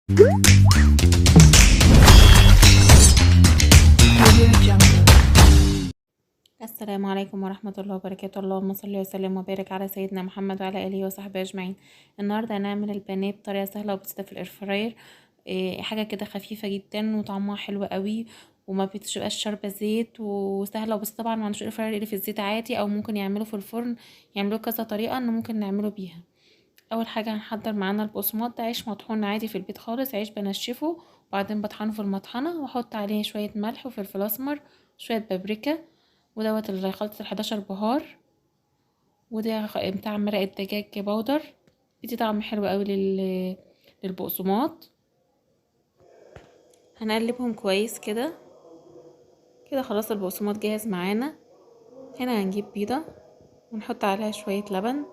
Audio Jungle. السلام عليكم ورحمة الله وبركاته. اللهم صل وسلم وبارك على سيدنا محمد وعلى آله وصحبه أجمعين. النهاردة هنعمل البانيه بطريقة سهلة وبسيطة في ال air fryer، حاجة كده خفيفة جدا وطعمها حلو قوي وما بتبقاش شاربة زيت وسهلة وبسيطة. طبعا ما عندوش air fryer يقلي في الزيت عادي، او ممكن يعمله في الفرن، يعملوه كذا طريقة ان ممكن نعمله بيها. اول حاجة هنحضر معانا البقسماط. ده عيش مطحون عادي في البيت خالص، عيش بنشفه وبعدين بطحنه في المطحنة واحط عليه شوية ملح وفلفل اسمر شوية بابريكا، ودوت اللي خلطة الحداشر بهار، وده بتاع مرق الدجاج powder، بيدي طعم حلو قوي للبقسماط. هنقلبهم كويس كده كده. خلاص البقسماط جاهز معانا. هنا هنجيب بيضة ونحط عليها شوية لبن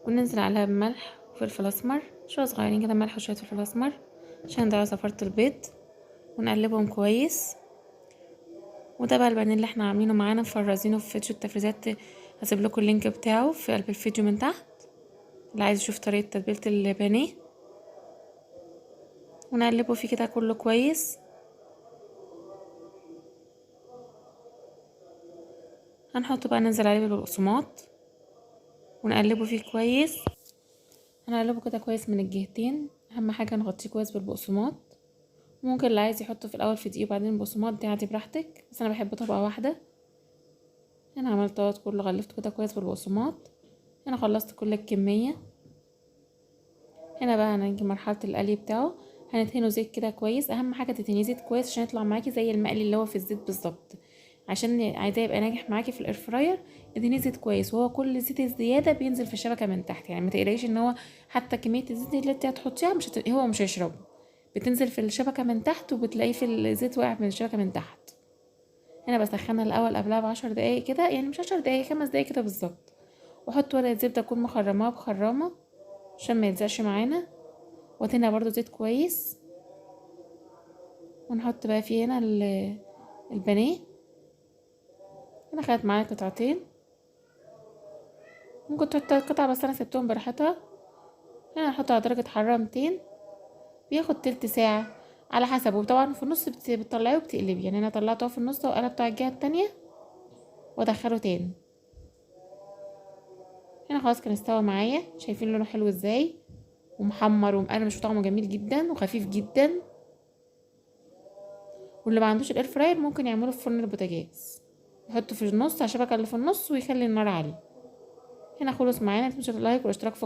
وننزل عليها بملح وفلفل اسمر، شوية صغيرين كده ملح وشوية فلفل اسمر عشان نضيع زفارة البيض، ونقلبهم كويس. وده بقى البانيه اللي احنا عاملينه معانا، مفرزينه في فيديو التفريزات، هسيب لكم ال link بتاعه في قلب الفيديو من تحت اللي عايز يشوف طريقة تتبيلة البانيه. ونقلبه فيه كده كله كويس. هنحطه بقى، ننزل عليه بالبقسماط ونقلبه فيه كويس. هنقلبه كده كويس من الجهتين، اهم حاجة نغطيه كويس بالبقسماط. ممكن اللي عايز يحطه في الاول في دقيق وبعدين البقسماط، دي عادي براحتك، بس انا بحب طبقه واحدة. انا عملت اهوت كله، غلفته كده كويس بالبقسماط. انا خلصت كل الكمية. هنا بقى هنيجي مرحلة القلي بتاعه. هندهنه زيت كده كويس، اهم حاجة تدهنيه زيت كويس عشان يطلع معاكي زي المقلي اللي هو في الزيت بالظبط. عشان عايزاه يبقى ناجح معاكي في ال air fryer ادهنيه زيت كويس، وهو كل زيت الزيادة بينزل في الشبكة من تحت، يعني ما تقلقيش ان هو حتى كمية الزيت اللي انت هتحطيها هو مش هيشربه، بتنزل في الشبكة من تحت وبتلاقيه في الزيت واقع من الشبكة من تحت. هنا بسخنها الاول قبلها ب10 دقايق كده، يعني مش 10 دقايق، 5 دقايق كده بالظبط. واحط ورقة زبدة اكون مخرماها بخرامه عشان ما يلزقش معانا، وادهنها برضو زيت كويس. ونحط بقى فيه هنا البانيه. انا خدت معايا قطعتين، ممكن تحط قطعة بس انا سبتهم براحتها. هنا هنحطه على درجة حرارة 200، بياخد تلت ساعة على حسب، وطبعا في النص بتطلعيه وبتقلبيه. يعني انا طلعته في النص وقلبته على الجهة التانية وادخله تاني. هنا خلاص كان استوى معايا، شايفين لونه حلو ازاي ومحمر ومقرمش وطعمه جميل جدا وخفيف جدا. واللي ما عندوش ال air fryer ممكن يعمله في فرن البوتاجاز، يحطه في النص على الشبكة اللي في النص ويخلي النار عالية. هنا خلص معانا. ما تنسوش ال like والاشتراك في